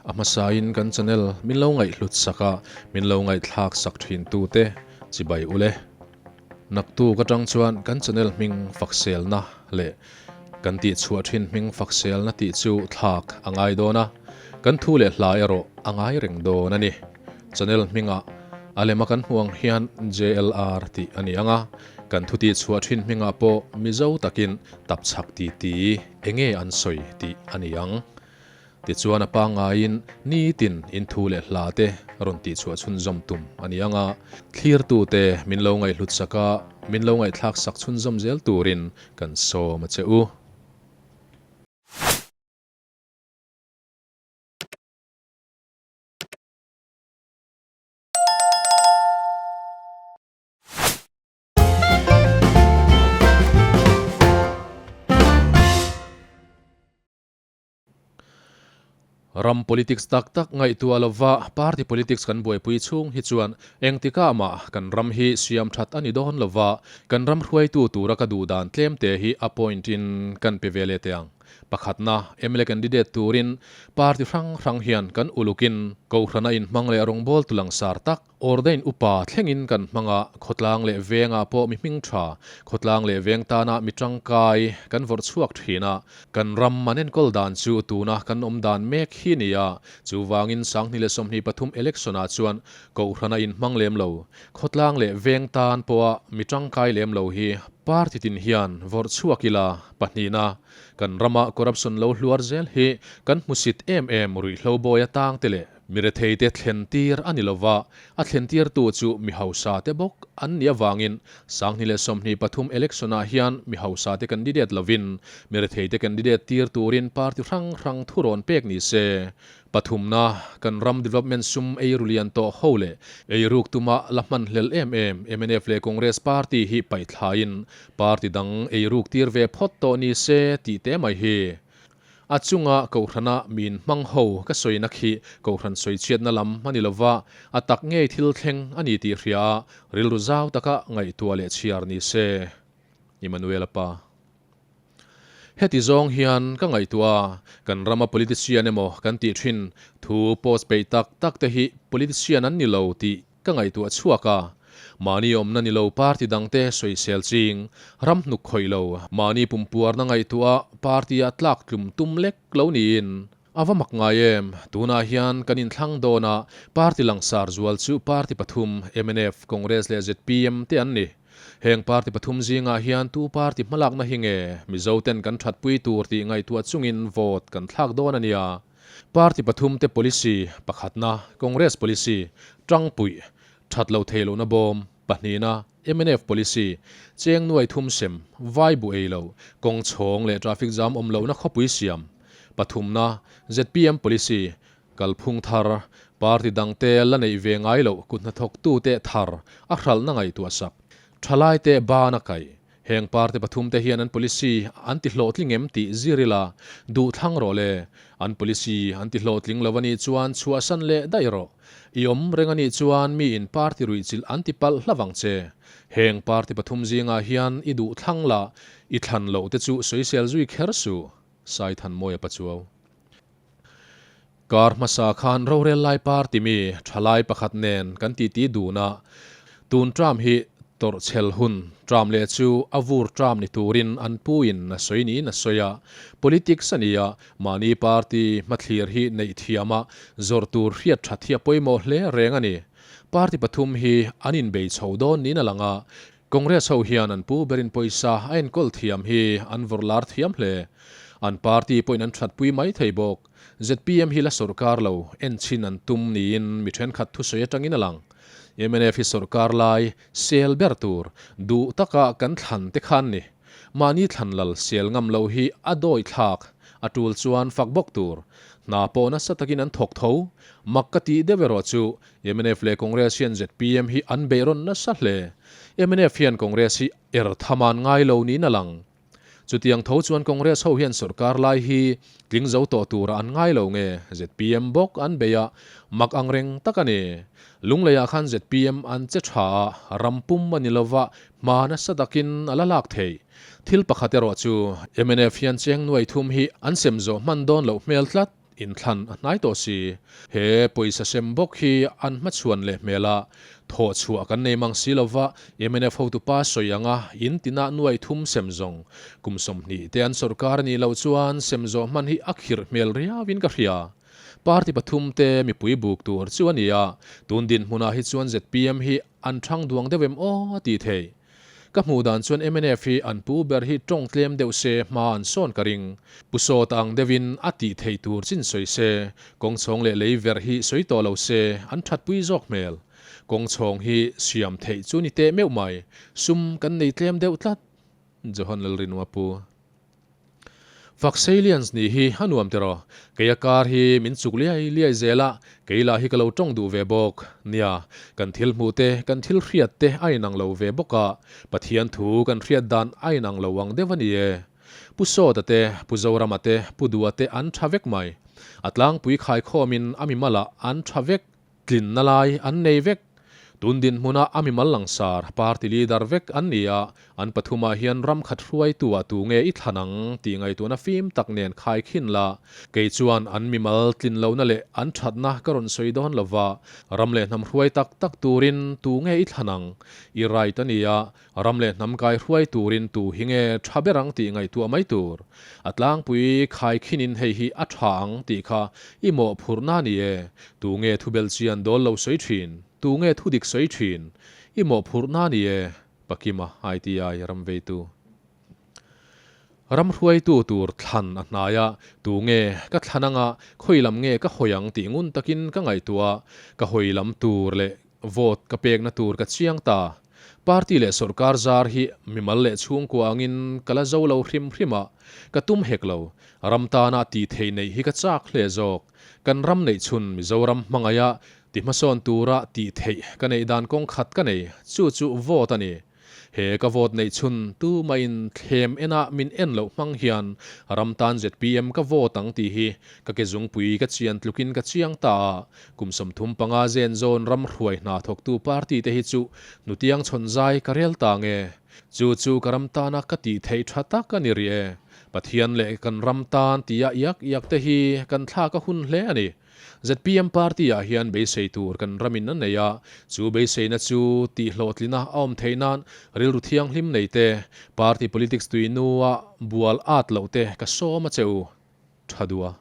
A hmasain kan channel min lo ngaihhlut sak a, min lo ngaihthlak sak thin tute chibai ule. Naktuk atang chuan kan channel hming fakselna leh kan tihchhuah thin hming fakselna tih chu thlak a ngai dawn a, kan thu leh hla erawh a ngai reng dawn a ni. Channel hmingah a lema kan hmuh ang hian JLR tih a ni ang a, kan thu tihchhuah thin hmingah pawh Mizo takin tapchhak titi enge an sawi tih a ni ang. Tichuan a pangaiin nitin in thu leh hla te rawn tihchhuah chhunzawm tum a ni ang a, thlirtute min lo ngaihhlut sak a, min lo ngaihthlak sak chhunzawm zel turin kan sawm a che u. Ram politics tak tak ngaihtuah lova party politics kan buaipui chhung hi chuan engtikah mah kan ram hi siam that a ni dawn lova, kan ram hruaitu tura ka duh dan tlem te hi a point in kan pe ve leh teh ang. Pakhatna, mla candidate turin party hrang hrang hian kan ulukin Kohhrana inhmang leh rawngbawltu langsar tak, Ordain upa thlengin kan hmang a, khawtlang leh vengah pawh mi hming tha, khawtlang leh veng tana mi tangkai kan vawrh chhuak thin a, kan ram an enkawl dan chu tuna kan awm dan mek hi ni a, chuvangin 2023 election-ah chuan Kohhrana inhmang lem lo, khawtlang leh veng tan pawha mi tangkai lem lo hi party tin hian vawrh chhuak ila, pahnihna, kan rama corruption lo hluar zel hi kan hmusit em em ruihhlo bawi atang te leh Mi retheite thlen tir a ni lova, a thlen tirtu chu mi hausa te bawk an nih avangin 2023 election-ah hian mi hausa te candidate lovin mi retheite candidate tir turin party hrang hrang thu rawn pek ni se. Pathumna, kan ram development sum ei ru lian tawh ho leh ei ruk tuma la hman hlel em em mnf leh Congress party hi paihthlaiin party dang ei ruk tir ve phawt tawh ni se tih te mai hi. A chunga Kohhrana min hmang ho ka sawina khi Kohhran sawichhiatna lam a ni lova, a tak ngei thil thleng a ni tih hria a, rilru zau taka ngaihtuah leh chhiar ni se. Immanuela pa. Heti zawng hian ka ngaihtuah a, kan rama politician emaw kan tih thin thu post peih tak tak te hi politician an ni lo tih Ka ngaihtuah chhuak a, mahni awmna ni lo party dangte sawisel ching, ram hnuk khawih lo, mahni pumpuarna ngaihtuah party a tlak tlum tum lek lo niin a va mak ngai em? Tunah hian kan inthlang dawn a, party langsar zual chu party pathum, mnf, Congress leh zpm te an ni. Heng party pathum zingah hian tu party hmalakna hi nge Mizoten kan thatpui tur tih ngaihtuah chungin vote kan thlak dawn a nia. Party pathum te policy pakhatna, Congress policy, tangpuih, that lo thei lohna bawm, pahnihna, mnf policy, cheng nuai thum sem, vai bu ei lo, kawng chhawng leh traffic jam awm lohna khawpui siam, pathumna, zpm policy, kalphung thar, party dangte la neih ve ngai loh kut hnathawktute thar a hralhna ngaihtuah sak, thalaite bana kaih. Heng party pathum te hian an policy an ti hlawhtling em tih zir ila, duh thlang rawh le. An policy an ti hlawhtling lo a nih chuan chhuahsan leh daih rawh. I awm reng a nih chuan miin party ruihchilh an ti palh hla vang che. Heng party pathum zingah hian i duh thlang la, i thlan loh te chu sawisel zui kher suh, Saithanmawia Pachuau. Kar hmasa khan rorel lai party mi thalai pakhat nen kan titi dun a, tun term hi tawrhchhel hun term leh chu a vur term ni turin an puin a sawi niin a sawi a, politics a ni a, mahni party hmathlir hi neih thiam a, zawrh tur hriat that hi a pawimawh hle reng a ni. Party pathum hi an inbei chho dawn niin a lang a, Congress ho hian an pu berin pawisa a enkawl thiam hi an vawrh lar thiam hle. An party pawhin an thatpui mai thei bawk. Zpm hi la sawrkar lo, enchhin an tum niin mi thenkhat thusawi atangin a lang. Mnf hi sawrkar lai sel ber tur, duh taka kan thlan te khan ni. Mahni thlan lal sel ngam lo hi a dawi thlak, a tul chuan fak bawk tur. Hna pawh nasa takin an thawk tho. Mak ka tih deuh erawh chu Mnf leh Congress hian zpm hi an beihrawn nasa hle. Mnf hian Congress hi er tham an ngai lo niin a lang. Chutiang tho chuan Congress ho hian sorkar lai hi tling zo tawh tura an ngai lo nge zpm bawk an bei a, mak ang reng tak a ni. Lungleiah khan zpm an che tha a, ram pum a ni lova, hma nasa takin a la lak theih. Thil pakhat erawh chu mnf hian cheng nuai thum hi an sem zawh hman dawn loh hmel tlat. Inthlan a hnai tawh si. He pawisa sem bawk hi an hmachhuan leh hmel a, thawh chhuah kan nei mang si lova, mnf hotupa sawi anga in tinah nuai thum sem zawng kum 20 te an sawrkar a nih loh chuan sem zawh hman hi a khirh hmel riauin ka hria. Party pathum te mipui buk tur chu a ni a, tun dinhmunah hi chuan zpm hi an thang duang deuh em aw a tih theih. Ka hmuh dan chuan mnf hi an pu ber hi tawng tlem deuh se hma an sawn ka ring. Pu Sawta ang deuhin a tih theih tur chin sawi se, kawngchhawng leh lei verh hi sawi tawh lo se an thatpui zawk hmel. Kawngchhawng hi siam theih chu ni teh meuh mai, sum kan nei tlem deuh tlat. Johan Lalrinua pu. Vaksalians nih hi a nuam tiraw? Kei a kar hi min chuk liai liai zel a, kei lah hi ka lo tawng duh ve bawk. Nia, kan thil hmuh te, kan thil hriat te a inang lo ve bawk a, Pathian thu kan hriat dan a inang lo ang deuh a ni e. Pu Sawta te, Pu Zorama te, Pu Dua te an tha vek mai. A tlangpui khaikhawmin a mimalah an tha vek. Tlinna lai an nei vek. Tun dinhmuna a mimal langsar, party leader vek an ni a, an pathumah hian ram khat hruaitu ah tu nge i thlan ang tih ngaihtuahna fim tak nen khai khin la. Kei chuan an mimal tlin lohna leh an thatna ka rawn sawi dawn lo va, ram leh hnam hruai tak tak turin tu nge i thlan ang? I right a ni a, Ram leh hnam kai hruai turin tu hi nge tha ber ang tih ngaihtuah mai tur. A tlangpui khai khinin hei hi a tha ang tih kha i mawhphurhna a ni e. Tu nge thu belh chian dawl lo sawi thin? Tu nge thu dik sawi thin? I mawhphurhna a ni e. Pakima ITI ram veitu. Ram hruaitu tur thlan a hnai a, tu nge ka thlan anga khawi lam nge ka hawi ang tih ngun takin ka ngaihtuah a, ka hawi lam tur leh Vote ka pekna tur ka chiang ta. Party leh sawrkar zar hi mimal leh chhungkua angin ka la zo lo hrim hrim a, ka tum hek lo. Ram tana tih theih neih hi ka chak hle zawk. Kan ram neih chhun Mizoram hmangaih a, ti hmasawn tura tih theih ka neih dan kawng khat ka nei, chu chu vote a ni. He ka vote neih chhun tumahin thlem enah min en loh hmang hian ram tan zpm ka vote ang tih hi ka ke zungpui ka chian tlukin ka chiang ta a, kum 35 zen zawn ram hruai hna thawktu party te hi chu hnutiang chhawn zai ka rel ta nge? Chu chu ka ram tana ka tih theih tha tak a ni rih e. Pathian leh kan ram tan tia iak iak te hi kan thlak a hun hle a ni. Zpm party ah hian beisei tur kan ramin a nei a, chu beiseina chu tihhlawhtlina a awm theih nan rilru thianghlim nei te, party politics tuinua bual at loh te ka sawm a che u. Tha dua.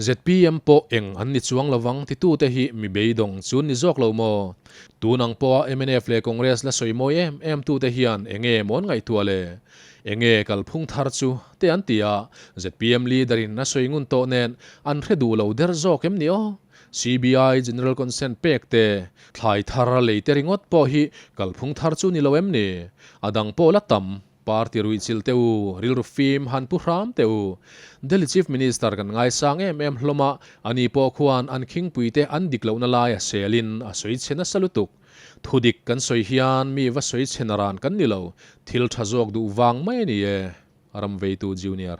Zpm pawh eng an ni chuang lovang titute hi mi beidawng chu ni zawk lo maw? Tun ang pawha mnf leh Congress la sawi mawi em em tute hian enge mawn ngaihtuah le? Enge kalphung thar chu te an ti a, zpm leader in a sawi ngun tawh nen an hre duh lo der zawk em ni aw? CBI general consent pek te, thlai thar lei te ringawt pawh hi kalphung thar chu ni lo em ni? A dang pawh la tam, party ruihchilh te u, rilru fim han pu hram te u. Delhi Chief Minister kan ngaisang em em hlawm a, ani pawh khuan an khingpui te an dik lohna lai a selin a sawi chhe nasa lutuk. Thudik kan sawi hian mi va sawi chhe naran kan ni lo, thil tha zawk duh vang mai a ni e, Ramveitu Junior.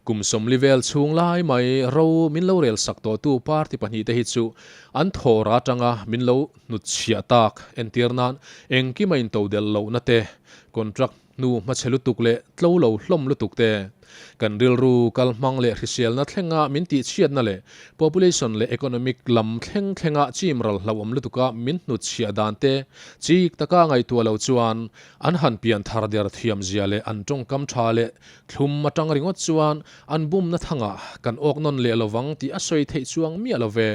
Kum 40 vel chhung lai mai ro min lo rel sak tawhtu party pahnihte hi chu an thawr atanga min lo hnutchhiah tak entir nan engkim a intodelh lohna te, contract Hnu hmachhe lutuk leh tlo lo hlawm lutuk te, kan rilru kal hmang leh hriselna thlenga min tihchhiatna leh population leh economic lam thleng thlenga chim ral hlauhawm lutuka min hnutchhiah dan te chik taka ngaihtuah lo chuan an han pian thar der thiam zia leh an tawngkam tha leh thlum atang ringawt chuan an bumna thangah kan awk nawn leh lovang tih a sawi theih chuang miah lo ve.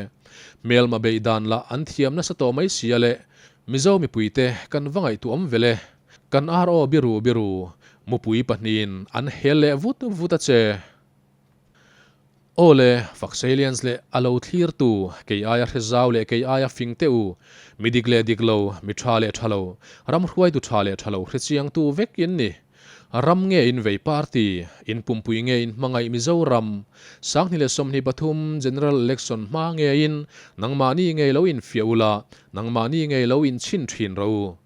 Hmelma beih dan lah an thiam nasa tawh mai sia leh Mizo mipuite kan va ngaihtuah awm vel e. Kan RO biru biru, mupui pahnihin an hel leh vut vut a che. Aw le, Faksalians leh a lo thlirtu, kei aia hre zau leh kei aia fing teh u, mi dik leh dik lo, mi tha leh tha lo, ram hruaitu tha leh tha lo hre chiangtu vek in ni. Ram nge in vei party, in pumpui nge in hmangaih Mizoram, 2023 General Election hma ngeiin nangmahni ngei lo infiah ula, nangmahni ngei lo inchhin thin rawh u.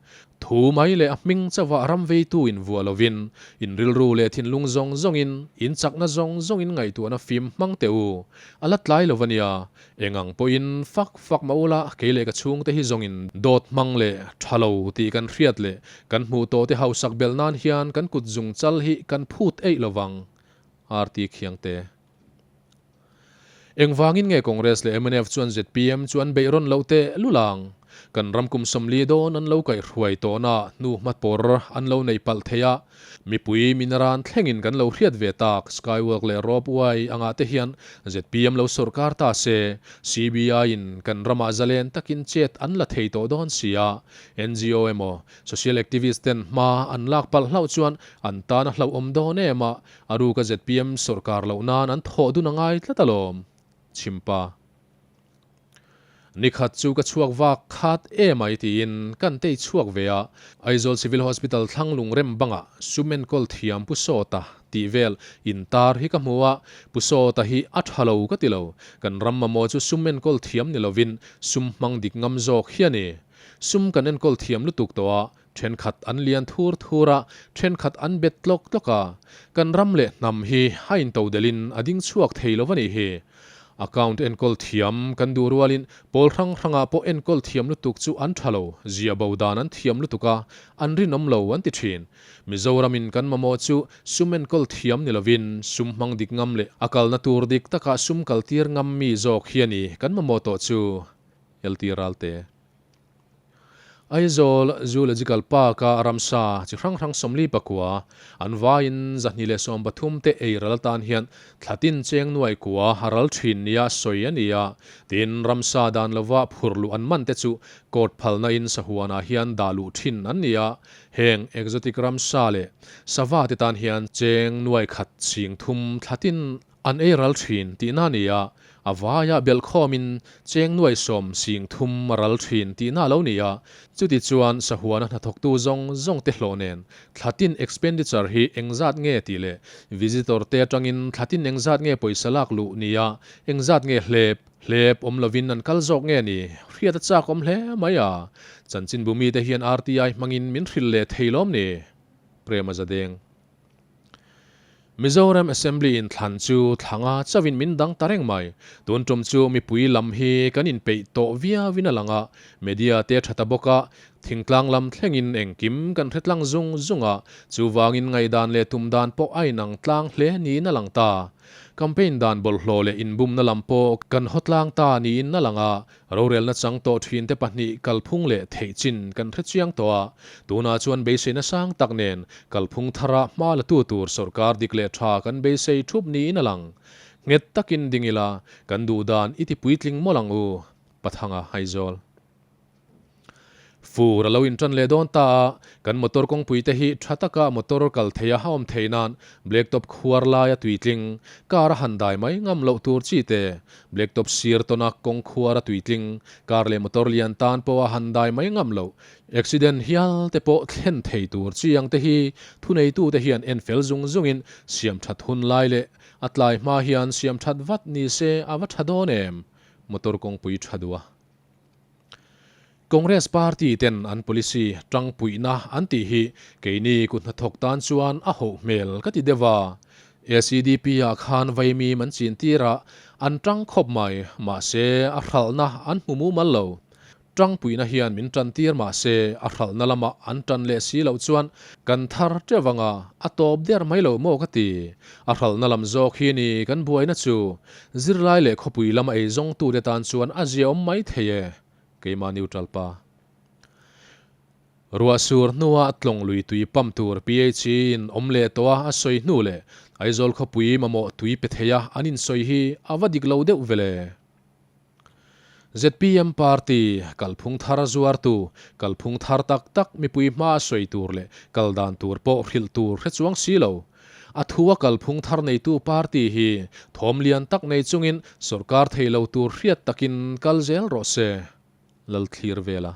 Thu mai leh a hming chauhah ram veitu invuah lovin, in rilru leh thinlung zawng zawngin, in chakna zawng zawngin ngaihtuahna fim hmang teh u. A la tlai lo a nia. Eng ang pawhin fak fak mah ula, kei leh ka chhungte hi zawngin dawt hmang leh tha lo tih kan hriat leh kan hmuh tawhte hausak belh nan hian kan kut zung chal hi kan phut eih lovang. RT Khiangte. Engvangin nge Congress leh mnf chuan zpm chu an beih rawn loh teh lul ang? Kan ram kum 40 dawn an lo kaihhruai tawhna hnu hmapawr an lo neih palh thei a, mipui minaran thlengin kan lo hriat ve tak Skywalk leh Ropeway angah te hian zpm lo sawrkar ta se, CBI in kan ramah zalen takin chet an la thei tawh dawn si a, ngo emaw social activist ten hma an lak palh hlauh chuan an tan a hlauhawm dawn em a, A ruka zpm sawrkar loh nan an thawh dun a ngai tlat alawm. Chhimpa. Nikhat chu ka chhuak vak khat emai tiin kan tei chhuak ve a, Aizawl Civil Hospital thlang lungrem bangah sum enkawl thiam Pu Sawta tih vel intar hi ka hmu a, Pu Sawta hi a tha lo ka ti lo, kan ram mamawh chu sum enkawl thiam ni lovin sum hmang dik ngam zawk hi a ni. Sum kan enkawl thiam lutuk tawh a, Thenkhat an lian thur thur a, thenkhat an bet tlawk tlawk a. Kan ram leh hnam hi a intodelhin a ding chhuak thei lo a nih hi. Account enkawl thiam kan duh rualin pawl hrang hrangah pawh enkawl thiam lutuk chu an tha lo, zia bo dan an thiam lutuk a, an rinawm lo an ti thin. Mizoramin kan mamawh chu sum enkawl thiam ni lovin sum hmang dik ngam leh a kalna tur dik takah sum kaltir ngam mi zawk hi a ni kan mamawh tawh chu. LT Ralte. Aizawl Zoological Park-a ramsa chi hrang hrang 44, an vaiin 213 te ei ral atan hian thlatin cheng nuai kua a ral thin nia sawi a ni a. Tin, ramsa dan lova phur luh an man te chu court phalna in sahuanah hian dah luh thin an ni a. Heng exotic ramsa leh sava te tan hian cheng nuai khat ching thum thlatin An ei ral thin tihna a ni a, a vaia belhkhawmin cheng nuai sawm sing thum a ral thin tihna a lo ni a. Chuti chuan sahuana hnathawktu zawng zawng te hlawh nen thlatin expenditure hi engzat nge tih leh visitor te atangin thlatin engzat nge pawisa lak luh ni a, engzat nge hlep hlep awm lovin an kal zawk nge ni hriat a chak awm hle mai a. Chanchinbu mite hian RTI hmangin min hrilh leh thei lawm ni? Prema Zadeng. Mizoram Assembly inthlan chu thlanga chauhin min dang ta reng mai. Tun tum chu mipui lam hi kan inpeih tawh viauin a lang a, media te tha ta bawk a, thingtlang lam thlengin engkim kan hre tlang zung zung a, chuvangin ngaihdan leh tum dan pawh a inang tlang hle niin a lang ta. Campaign dan bawlhhlawh leh inbumna lam pawh kan haw tlang ta niin a lang a, Rorelna chang tawh thinte pahnih kalphung leh theih chin kan hre chiang tawh a, tunah chuan beiseina sang tak nen kalphung thara hma la tu tur sawrkar dik leh tha kan beisei thup niin a lang. Nghet takin ding ila, kan duh dan i ti puitling mawlh ang u, Pathanga Aizawl. Fur a lo intan leh dawn ta a, kan motor kawngpui te hi tha taka motor kal theih a awm theih nan blacktop khuar laia tuitling, car a han dai mai ngam loh tur chi te, blacktop sir tawna kawng khuar a tuitling, car leh motor lian tan pawha han dai mai ngam loh, accident hial te pawh thlen thei tur chi ang te hi thuneitu te hian en fel zung zungin siam that hun lai leh a tlai hma hian siam that vat ni se a va tha dawn em? Motor kawngpui tha duh a. Congress party ten an policy tangpuihna an tih hi keini kut hnathawk tan chuan a hoh hmel ka ti deuh a. ACDP ah khan vaimim an chin tir a, an tang khawp mai, mahse a hralhna an hmu mumal lo. Tangpuihna hian min tan tir mahse a hralhna lamah an tan leh si loh chuan kan thar teuh anga a tawp der mai lo maw ka ti. A hralhna lam zawk hi ni kan buaina chu. Zirlai leh khawpui lama ei zawngtute tan chuan a ziaawm mai thei e, keimah neutral pa. Ruah sur hnua tlawng lui tui pump tur PHE in awm leh tawh a a sawi hnu leh Aizawl khawpui mamawh tui pe thei a an insawi hi a va dik lo deuh vele. Zpm party kalphung thar zuartu, kalphung thar tak tak mipui hma a sawi tur leh kal dan tur pawh hrilh tur hre chuang si lo. A thu a kalphung thar neitu party hi thawm lian tak nei chungin sawrkar thei lo tur hriat takin kal zel rawh se. Lalthlir vela.